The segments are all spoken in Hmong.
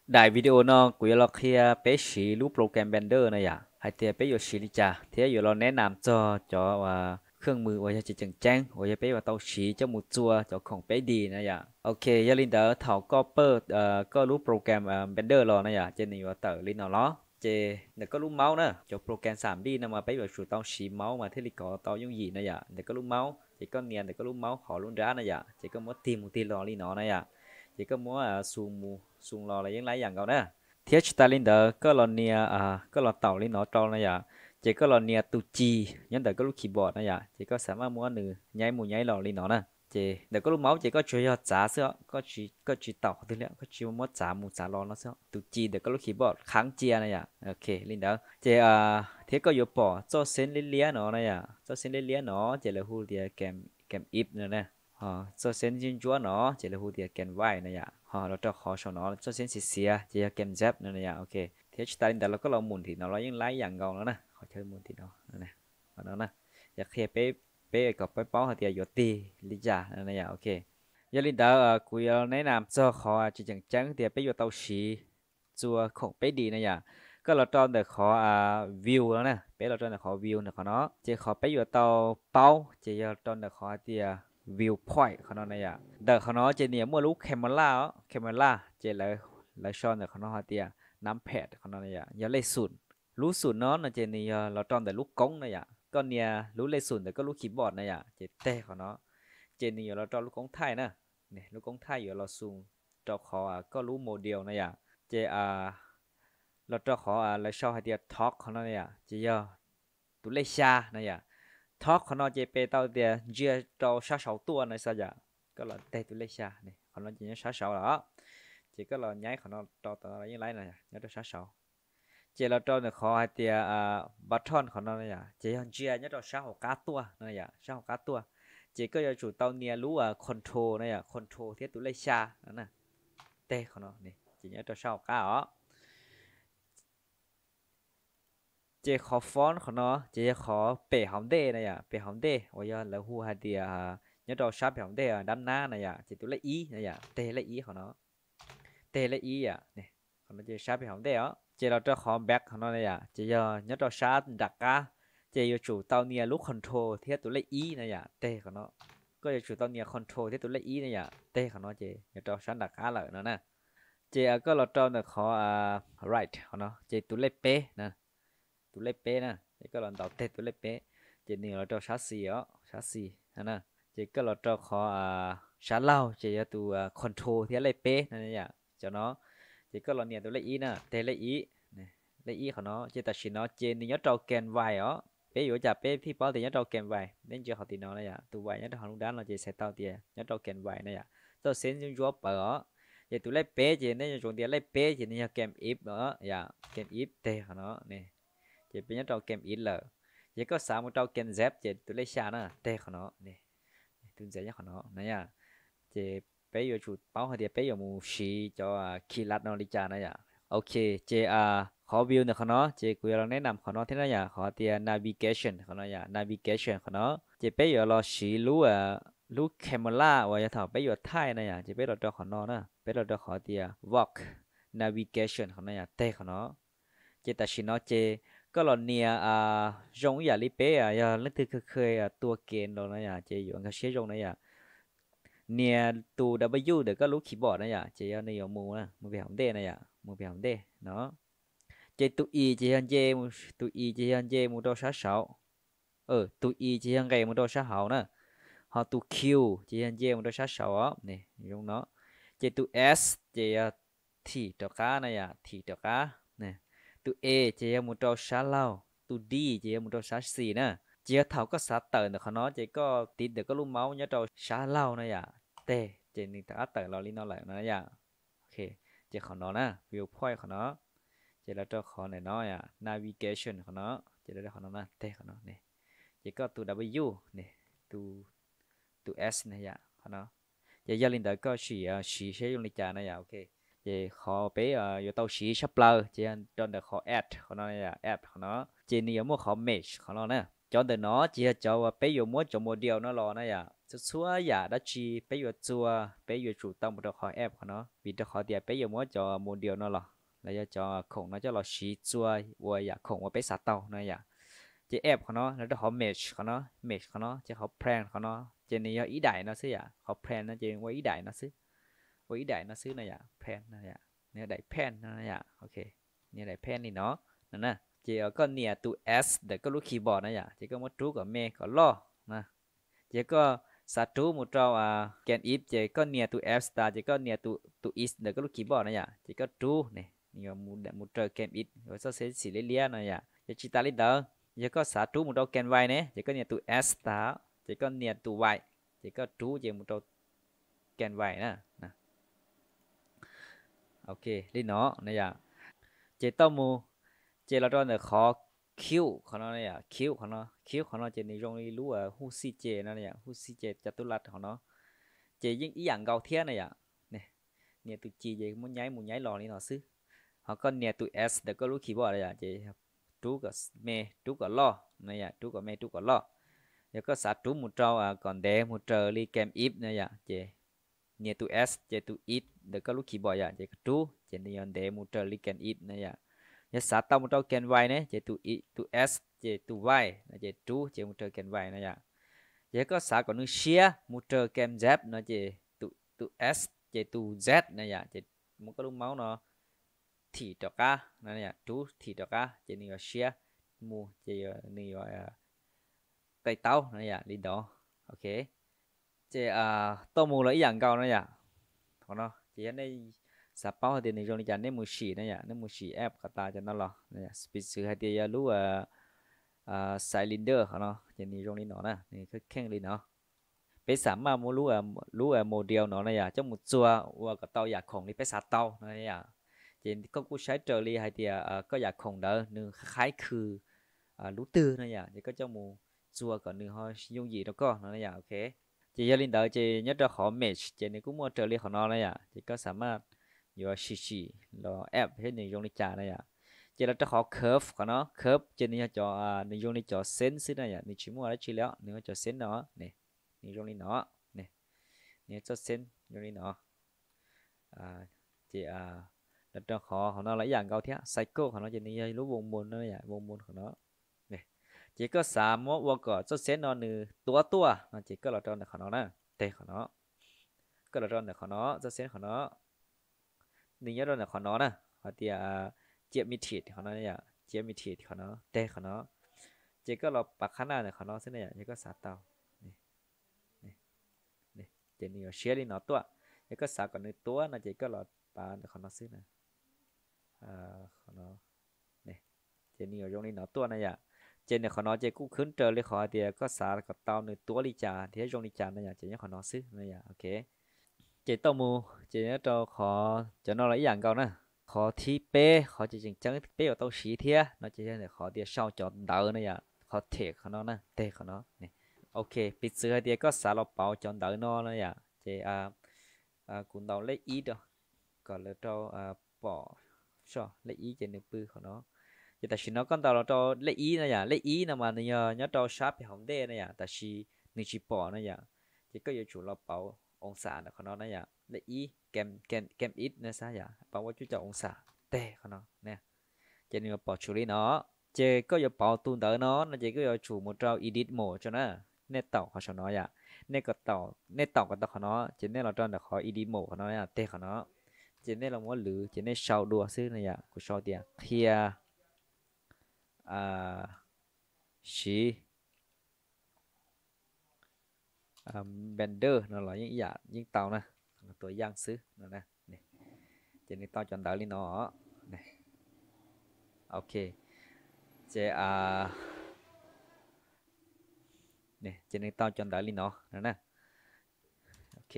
Daim video no kuv yuav los qhia peb siv lub program Blender na yom, hais tias peb yuav siv li cas thiab yuav los neb nam txog cov khwj mws uas yog tsis tseem ceeb uas yog peb yuav tau siv coj mus txua cov khoom peb D na yom. Ok, yog li ntawd thaum koj pawj koj lub program Blender los na yom, ces nws yuav tawm li no los. Ces ntawm koj lub maub na, cov program xam D no mas peb yuav tsum tau siv maub mas thiaj li kov tau yooj yim na yom. Ntawm koj lub maub ces koj nias ntawm koj lub maub qhov lub nrab na yom, ces koj muab tig mus tig los li no na yom. Ces koj muab xu mus xu los los yeej laib yam nkaus na. Thiab tsis tas li ntawd koj los nias, koj los taum li no rau na yom, ces koj los nias tus ci nyob ntawm koj lub keyboard na yom, ces koj xav maj muab nws nyaib mus nyaib los li no na. Ces ntawm koj lub maub ces koj tsuas yog txav xwb, koj tsis taum qhov twg li, koj tsis muab txav mus txav los no xwb, tus ci ntawm koj lub keyboard qhav cia na yom. Ok, li ntawd ces thiab koj yuav pom txoj xeeb liab liab no na yom, txoj xeeb liab liab no ces lawv hu tias game if no na. Txoj xeeb ntsuab ntsuab no ces lawv hu tias game vive na yom, ho los rau qhov saum no txoj xeeb xiav xiav ces yog game zip no na yom. Ok, thiab tsis tas li ntawd los koj los mus tim no los yeej laib yam nkaus no na, qhov chaw mus tim no, qhov no na, yog qhia peb, peb kom peb paub hais tias yuav tig li cas na yom. Ok, yog li ntawd kuv yuav neb nam txog qhov tsis tseem ceeb tias peb yuav tau siv txua khoom peb D na yom. Koj los rau ntawm qhov view no na, peb los rau ntawm qhov view ntawm qhov no, ces qhov peb yuav tau paub ces yog rau ntawm qhov hais tias viewport qhov no na yom. Ntawm qhov no ces nws yuav muaj lub camera os, camera ces lawv sau ntawm qhov no hais tias numpad qhov no na yom, yog lej xum. Lub xum no no ces nws yog los rau ntawm lub koob na yom, koj nias lub lej xum ntawm koj lub keyboard na yom, ces teg qhov no, ces nws yuav los rau lub koob thaij na. Lub koob thaij yuav los xu rau qhov koj lub model na yom, ces los rau qhov lawv sau hais tias torque qhov no na yom, ces yog tus lej xya na yom. Torque qhov no ces pe tau tias ntsia rau sab saud tuaj no xwb yom. Koj los teg tus lej xya, qhov no ces nyob sab saud los, ces koj los nyaib qhov no rau tom no los yeej laib no, nyob rau sab saud. Ces los rau ntawm qhov hais tias button qhov no na yom, ces yog ntsia nyob rau sab hauv qab tuaj no yom, sab hauv qab tuaj. Ces koj yuav tsum tau nias lub control na yom, control thiab tus lej xya no na, teg qhov no, ces nyob rau sab hauv qab os. Ces qhov font qhov no ces yog qhov pem hauv ntej na yom, pem hauv ntej uas yog lawv hu hais tias nyob rau sab pem hauv ntej dab nab na yom, ces tus lej ib na yom, teg lej ib qhov no, teg lej ib yom. Qhov no ces sab pem hauv ntej os. Ces los rau qhov back qhov no na yom, ces yog nyob rau sab nram qab, ces yuav tsum tau nias lub control thiab tus lej ib na yom, teg qhov no. Koj yuav tsum tau nias control thiab tus lej ib na yom, teg qhov no ces yuav rau sab nram qab lawm no na. Ces koj los rau ntawm qhov right qhov no ces tus lej peb na, tus lej peb na, ces koj los ntaus teg tus lej peb, ces nws yuav los rau sab xis os, sab xis na. Ces koj los rau qhov sab laug ces yog tus control thiab lej peb no yom, cov no. Ces koj los nias tus lej ib na, teg lej ib, lej ib qhov no. Ces tam sim no ces nws nyob rau game vive os. Peb yuav ua cas peb thiaj paub tias nyob rau game vive? Peb ntsia qhov tim no na yom, tus vive nyob rau hauv lub dab no ces txhais tau tias nyob rau game vive na yom. Txoj xeeb ntsuab ntsuab pawv os. Ces tus lej peb ces nej yuav tsum tias lej peb ces nws yog game if os yom, game if, teg qhov no. Ces peb nyob rau game if lawm. Ces koj xav mus rau game zip ces tus lej xya na, teg qhov no, tus zip nyob qhov no na yom. Ces peb yuav tsum paub hais tias peb yuav mus siv cov key lab no li cas na yom. Ok, ces qhov view ntawm qhov no ces kuv yuav los neb nam qhov no thiab na yom, qhov tias navigation qhov no yom, navigation qhov no. Ces peb yuav los siv lub, lub camera uas yog thaum peb yuav thaij na yom, ces peb los rau qhov no na, peb los rau qhov tias walk navigation qhov no yom, teg qhov no. Ces tam sim no ces koj los nias zoo ib yam li peb yog leej twg kheev kheev tua game los na yom, ces yuav nkag siab zoo na yom. Nias tus W ntawm koj lub keyboard na yom, ces yog nws yuav mus, mus pem hauv ntej na yom, mus pem hauv ntej no. Ces tus E ces yog nce, tus E ces yog nce mus rau sab saud. Tus E ces yog nqes mus rau sab hauv na. Ho tus Q ces yog nce mus rau sab saud os, zoo no. Ces tus S ces yog thim rov qab na yom, thim rov qab. Tus E ces yog mus rau sab laug, tus D ces yog mus rau sab xis na. Ces yog thaum koj xav tawm ntawm qhov no ces koj tiv ntawm koj lub maub nyob rau sab laug na yom, teg ces nws rov qab tawm los li no lawm no yom. Ces qhov no na, viewport qhov no, ces los rau qhov ntawm no yom, navigation qhov no, ces los rau qhov no na, teg qhov no. Ces koj tus W, tus, tus S na yom, qhov no. Ces yog li ntawd koj sim siv seb zoo li cas na yom. Ok, ces qhov peb yuav tau siv tshaj plaws ces yog rau ntawm qhov app qhov no yom, app qhov no. Ces nws yuav muaj qhov mesh qhov no na. Cov ntawm no ces yog cov uas peb yuav muab cov module no los na yom. Txhua txhua yam dab tsi peb yuav txua, peb yuav tsum tau mus rau qhov app qhov no, vim rau qhov tias peb yuav muab cov module no los, los yog cov khoom no coj los siv txua ua yam khoom uas peb xav tau no yom. Ces app qhov no los rau qhov mesh qhov no, mesh qhov no ces qhov plan qhov no ces nws yog ib daim no xwb yom. Qhov plan no ces ua ib daim no xwb, ua ib daim no xwb no yom. Plan no yom, nws yog daim plan no yom. Ok, nws yog daim plan li no, no na. Ces koj nias tus S ntawm koj lub keyboard na yom, ces koj muab rub kom me kom loj na. Ces koj xav rub mus rau game ib ces koj nias tus S tas ces koj nias tus S ntawm koj lub keyboard na yom, ces koj rub ne, nws yuav mus raws game ib, yuav txoj xeeb xim liab liab no yom. Yog tsis tas li ntawd, yog koj xav rub mus rau game Y ne ces koj nias tus S tas ces koj nias tus Y, ces koj rub ces mus rau game Y na. Ok, li no na yom. Ces tau mus, ces los rau ntawm qhov Q qhov no yom, Q qhov no, Q qhov no ces nws zoo li lub huj xij ces no yom, huj xij ces cov tub laj qhov no. Ces yeej ib yam nkaus thiab na yom. Nias tus ci ces muab nyaib mus nyaib los li no xwb. Ho koj nias tus S ntawm koj lub keyboard yom, ces rub kom me rub kom loj no yom, rub kom me rub kom loj. Yog koj xav rub mus rau kom ntev mus raws li game ib no yom, ces nias tus S ces tus ib ntawm koj lub keyboard yom, ces koj rub ces nws yuav ntev mus raws li game ib no yom. Yog xav tau mus rau game Y ne ces tus S ces tus Y no ces rub ces mus raws game Y no yom. Ces yog koj xav kom nws siab mus raws game Z no ces tus S ces tus Z no yom, ces muab koj lub mouse no thim rov qab no, rub thim rov qab ces nws yuav siab mus ces nws yuav qe taub no yom, li ntawd. Ok, ces tau mus los ib yam nkaus no yom. Qhov no ces yog nej xav paub hais tias nws zoo li cas nej mus sim no yom, nej mus sim app kom tas cov no los. Piv txwv hais tias yog lub Cylinder qhov no ces nws zoo li no na, nws kheej li no. Peb xav maj muab lub module no na yom coj mus txua ua kom tau yam khoom li peb xav tau no yom. Ces koj kuj saib raws li hais tias koj yam khoom ntawd nws qhaib khw lub twg no yom, ces koj coj mus txua kom nws ho yooj yim rau koj no yom. Ok, ces yog li ntawd ces nyob rau qhov mesh ces nws kuj muaj raws li qhov no na yom, ces koj xav maj yuav sim sim los app thiab nws zoo li cas na yom. Ces los rau qhov curve qhov no, curve ces nws yog cov, nws zoo li cov xeeb xwb na yom, nws tsis muaj dab tsi li os, nws yog cov xeeb no ne, nws zoo li no ne, nws yog txoj xeeb zoo li no. Ces los rau qhov hauv no los ib yam nkaus thiab, cycle qhov no ces nws yog lub voo mus no yom, voo mus qhov no. Ces koj xav muab ua kom txoj xeeb no nws tuab tuaj no ces koj los rau ntawm qhov no na, teg qhov no, koj los rau ntawm qhov no, txoj xeeb qhov no, nws nyob rau ntawm qhov no na, hais tias geometry qhov no, geometry qhov no, teg qhov no. Ces koj los pav qhab naj ntawm qhov no xwb na yom, yog koj xav tau. Ces nws yuav siab li no tuaj. Yog koj xav kom nws tuab no ces koj los pav ntawm qhov no xwb na. Qhov no, ces nws yuav zoo li no tuaj na yom. Ces nws qhov no ces kuj khwb raws li qhov hais tias koj xav kom tau nws tuab li cas thiab zoo li cas na yom, ces nyob qhov no xwb na yom. Ok, ces tau mus ces nyob rau qhov cov no los ib yam nkaus na. Qhov thib peb, qhov tseem ceeb peb yuav tau siv thiab no ces yog ntawm qhov tias sau cov ntawv na yom, qhov text qhov no na, teg qhov no. Ok, piv txwv hais tias koj xav los pauv cov ntawv no na yom, ces kuv ntaus lej ib rau kom lawv rau pom soj, lej ib ces nws pw qhov no. Ces tam sim no koj ntaus los rau lej ib na yom, lej ib no mas nws yog nyob rau sab pem hauv ntej na yom, tab sis nws tsis pom na yom. Ces koj yuav tsum los pauv oo xam ntawm qhov no na yom, lej ib, kem ib na xab yom, pauv ua cuaj caum oo xam, teg qhov no. Ces nws yuav pom tshwm li no. Ces koj yuav pauv tus ntawv no no ces koj yuav tsum mus rau edit mode tso na. Nej taum qhov saum no yom, nej taum kom tau qhov no ces nej los rau ntawm qhov edit mode qhov no, teg qhov no. Ces nej los muab lwv ces nej sau dua xwb na yom, kuv sau tias qhia siv Blender no los yeej ib yam yeej tau na, tua yaj xwb no. Ces nws tau cov ntawv li no. Ok, ces ces nws tau cov ntawv li no no na. Ok,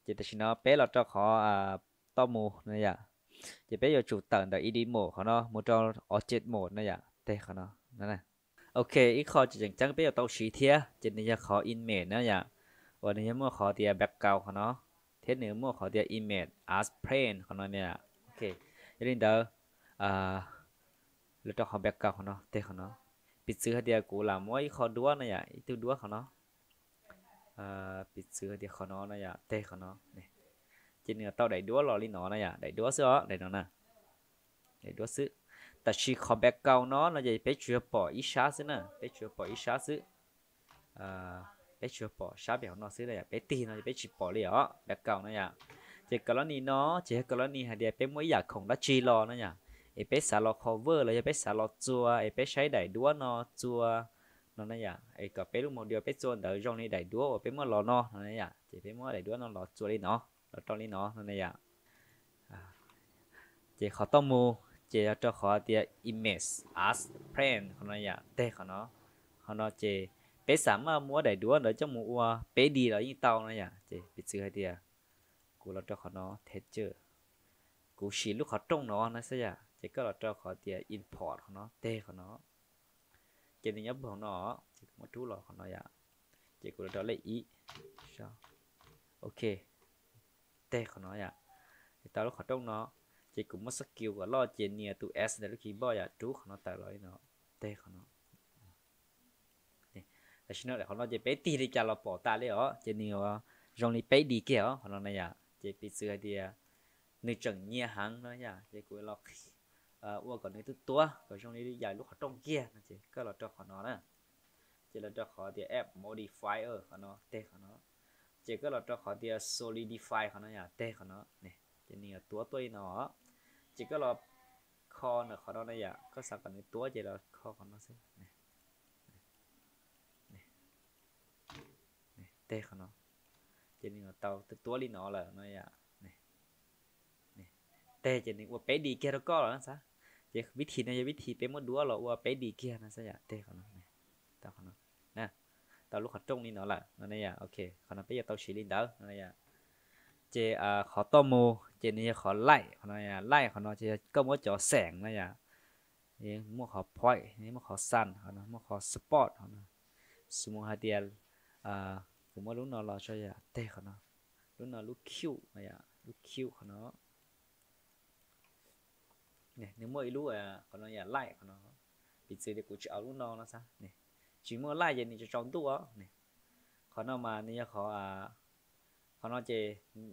ces tam sim no peb los rau qhov tau mus no yom. Ces peb yuav tsum tawm ntawm edit mode qhov no mus rau object mode no yom, teg qhov no. Ok, ib qho tseem ceeb peb yuav tau siv thiab ces nws yog qhov image na yom, uas nws yog muaj qhov tias background qhov no, thiab nws muaj qhov tias image as plain qhov no na. Ok, yog li ntawd los rau qhov background qhov no, teg qhov no. Piv txwv hais tias kuv lam muab ib qho duab no yom, ib tug duab qhov no. Piv txwv hais tias qhov no no yom, teg qhov no. Ces nws tau daim duab los li no no yom, daim duab xwb os, daim no na, daim duab xwb. Tab sis qhov background no no ces peb tsuas yog pom ib sab xwb na, peb tsuas yog pom ib sab xwb. Peb tsuas yog pom sab pem hauv no xwb na yom, peb tig no ces peb tsis pom li os, background no yom. Ces colony no ces yog colony hais tias peb muab ib yam khoom dab tsi los no yom, es peb xav los cover los yog peb xav los txua es peb saib daim duab no txua no na yom, es kom peb lub module peb txua ntawd zoo li daim duab uas peb muab los no no na yom, ces peb muab daim duab no los txua li no, los rau li no no na yom. Ces qhov toj mus ces yog rau qhov tias image as plane qhov no yom, teg qhov no. Qhov no ces peb xav maj muab daim duab ntawd coj mus ua peb D los yeej tau no yom. Ces piv txwv hais tias kuv los rau qhov no, texture, kuv siv lub qhov rooj no na xwb yom, ces koj los rau qhov tias import qhov no, teg qhov no. Ces nws nyob puag hauv no, ces kuv muab rub los qhov no yom, ces kuv los rau lej ib, ok, teg qhov no yom. Ces tau lub qhov rooj no, ces kuv muab scale kom loj ces nias tus S ntawm lub keyboard yom, rub qhov no tawm los li no, teg qhov no. Tam sim no daim qhov no ces peb tig li cas los pom tas li os, ces nws yuav zoo li peb D kiag os qhov no na yom. Ces piv txwv hais tias nws tseem nyias heev no yom, ces kuv los ua kom nws tuab tuab kom zoo li yam lub qhov rooj kiag no ces koj los rau qhov no na. Ces los rau qhov tias app modifier qhov no, teg qhov no. Ces koj los rau qhov tias solidify qhov no yom, teg qhov no. Ces nws yuav tuab tuaj li no. Ces koj los kho ntawm qhov no na yom, koj xav kom nws tuab ces los kho qhov no xwb. Teg qhov no, ces nws yuav tau tuab tuab li no lawm no yom. Teg ces nws ua peb D kiag rau koj lawm xwb. Ces vib thim no yog vib thim peb muab duab los ua peb D kiag no xwb yom, teg qhov no, tau qhov no, tau lub qhov rooj li no lawm no na yom. Ok, qhov no peb yuav tau siv li ntawd no na yom. Ces qhov toj mus ces nws yog qhov light qhov no, light qhov no ces yog koj muab cov xeem no yom. Muaj qhov point, muaj qhov sun qhov no, muaj qhov spot qhov no. Xws mus hais tias kuv muab lub no los tso yom, teg qhov no, lub no lub cube no yom, lub cube qhov no. Nws muaj ib lub qhov no yom, light qhov no. Piv txwv tias kuv tsis au lub no no xwb, tsis muaj light ces nws tsis tsaus ntuj os. Qhov no mas nws yog qhov, qhov no ces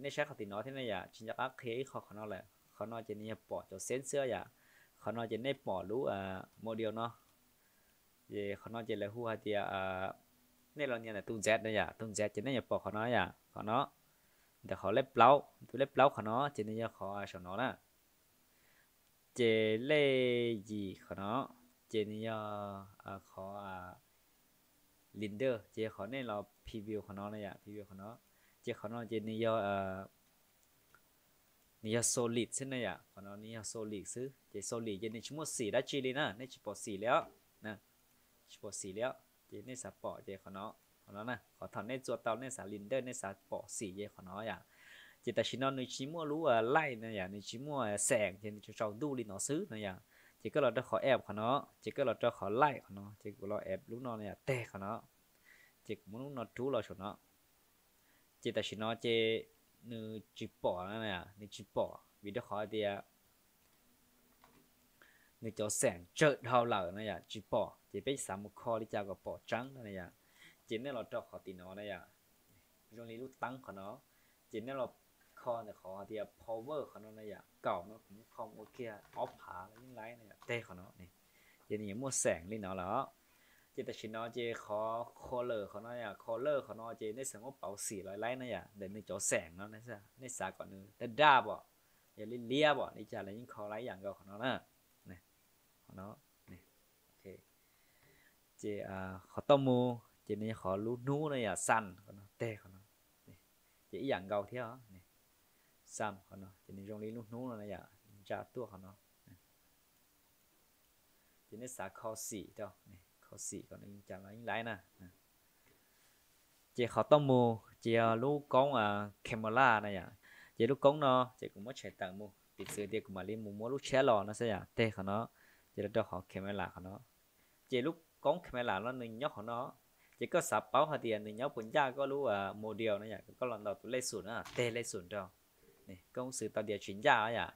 nej saib qhov tim no thiab na yom, tsis nco qab qhia ib qho qhov no lawm. Qhov no ces nws yog pom cov sensor yom. Qhov no ces nej pom lub module no. Ces qhov no ces lawv hu hais tias nej los nias ntawm tus Z no yom, tus Z ces nej yuav pom qhov no yom, qhov no. Ntawm qhov lej plaub, tus lej plaub qhov no ces nws yog qhov saum no na. Ces lej yim qhov no ces nws yog qhov leader, ces yog qhov nej los preview qhov no na yom, preview qhov no. Ces qhov no ces nws yog nws yog solid xwb na yom, qhov no nws yog solid xwb. Ces solid ces nws tsis muaj xim dab tsi li na, nej tsis pom xim li os. Tsis pom xim li os, ces nej xav pom ces qhov no, qhov no na, qhov thaum nej txua tau nej xav leader nej xav pom xim ces qhov no yom. Ces tam sim no nws tsis muaj lub light no yom, nws tsis muaj xeem ces nws tsaus ntuj li no xwb no yom. Ces koj los rau qhov app qhov no, ces koj los rau qhov light qhov no, ces kuv los app lub no no yom, teg qhov no. Ces kuv muab lub no rub los saum no. Ces tam sim no ces nws tsis pom, nws tsis pom vim rau qhov tias nws cov xeem tsawg dhau lawm no yom, tsis pom. Ces peb xav mus kho li cas kom pom tseeb no yom. Ces nej los rau qhov tim no na yom, zoo li lub teeb qhov no. Ces nej los kho ntawm qhov tias power qhov no na yom, kaum no kuv muab kho ua kiag ob phav los yeej laib no yom, teg qhov no. Ces nws yuav muaj xeem li no lawm. Ces tam sim no ces qhov color qhov no yom, color qhov no ces nej xav muab pauv xim los laib na yom, ntawm nws cov xeem no, nej xav kom nws daj daj pom, yog liab liab pom li cas los yeej kho laib ib yam nkaus qhov no na. Qhov no, ces qhov toj mus ces nws yog qhov lub hnub no yom, sun qhov no, teg qhov no. Ces ib yam nkaus thiab, sun qhov no ces nws zoo li lub hnub no yom, ntsa tuaj qhov no. Ces nej xav kho xim rau, kho xim kom nws cas los yeej laib na. Ces qhov toj mus ces yog lub koob camera na yom. Ces lub koob no ces kuv muab tshem tawm mus, piv txwv tias kuv mam li mus muab lub tshiab los no xwb yom, teg qhov no. Ces los rau qhov camera qhov no. Ces lub koob camera no nws nyob qhov no. Ces koj xav paub hais tias nws nyob puas ncaj koj lub module no yom, koj los ntaus tus lej xum na, teg lej xum rau. Koj xwv tau tias tsis ncaj yom,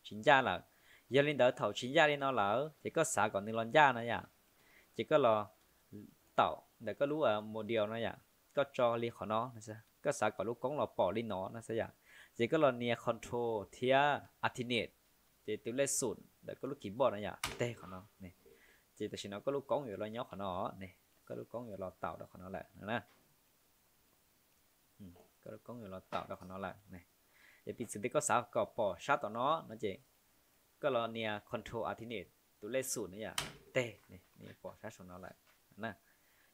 tsis ncaj lawm. Yog li ntawd thaum tsis ncaj li no lawm ces koj xav kom nws los ncaj no yom, Ces koj los taum ntawm koj lub model no yom, koj tso li qhov no, koj xav kom lub koob los pom li no no xwb yom, ces koj los nias control thiab alternate, ces tus lej xum ntawm koj lub keyboard no yom, teg qhov no. Ces tam sim no koj lub koob yuav los nyob qhov no ne, koj lub koob yuav los taum rau qhov no lawm na. Koj lub koob yuav los taum rau qhov no lawm. Yog piv txwv tias koj xav kom pom sab tom no no ces koj los nias control alternate tus lej xum no yom, teg, nws pom sab saum no lawm.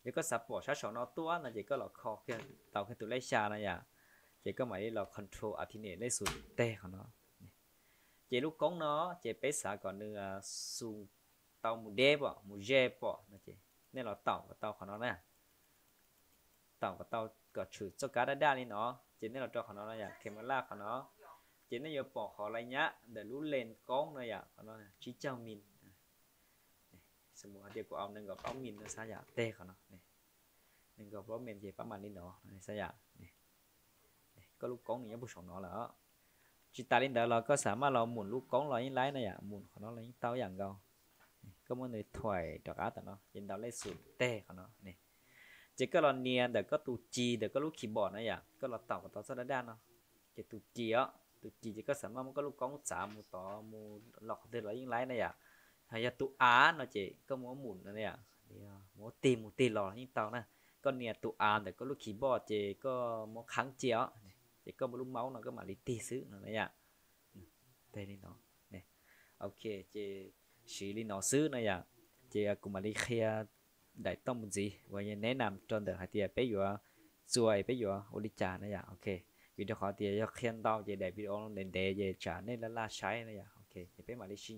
Yog koj xav pom sab saum no tuaj no ces koj los kho kiag, taus kiag tus lej xya no yom, ces koj mam li los control alternate lej xum teg qhov no. Ces lub koob no ces peb xav kom nws xum tau mus deb pom, mus ze pom no ces nej los taum kom tau qhov no na. Taum kom tau kom tshwm txoj kab daj daj li no, ces nej los rau qhov no no yom, camera qhov no, ces nej yuav pom qhov lais nyab ntawm lub lens koob no yom, qhov no tsib caug min. Xws mus hais tias kuv au nees nkaum plaub min no xav yom, teg qhov no, nees nkaum plaub min ces pab mam li no xav yom. Koj lub koob nws nyob puag saum no lawm. Tsis tas li ntawd los koj xav maj los mus lub koob los yeej laib no yom, mus qhov no los yeej tau yam nkaus. Koj muab nws thuam rov qab tom no ces ntaus lej xum teg qhov no ne, ces koj los nias ntawm koj tus ci ntawm koj lub keyboard na yom, koj los taum kom tau txoj daj daj no. Ces tus ci os, tus ci ces koj xav maj muab koj lub koob txav mus tod mus los qhov twg los yeej laib na yom. Ho yog tus av no ces koj muab mus no yom, muab tig mus tig los yeej tau na. Koj nias tus av ntawm koj lub keyboard ces koj muab qheeb cia os, ces koj muab lub mouse no koj mam li tig xwb no na yom. Teg li no. Ok, ces siv li no xwb no yom. Ces kuv mam li qhia daim toj mus ntxiv uas yog neb nam rau ntawm hais tias peb yuav txua es peb yuav ua li cas na yom. Ok, vim rau qhov tias yog qhia ntau ces daim video ntev ntev ces tsam nej laj laj saib na yom. Ok, ces peb mam li sib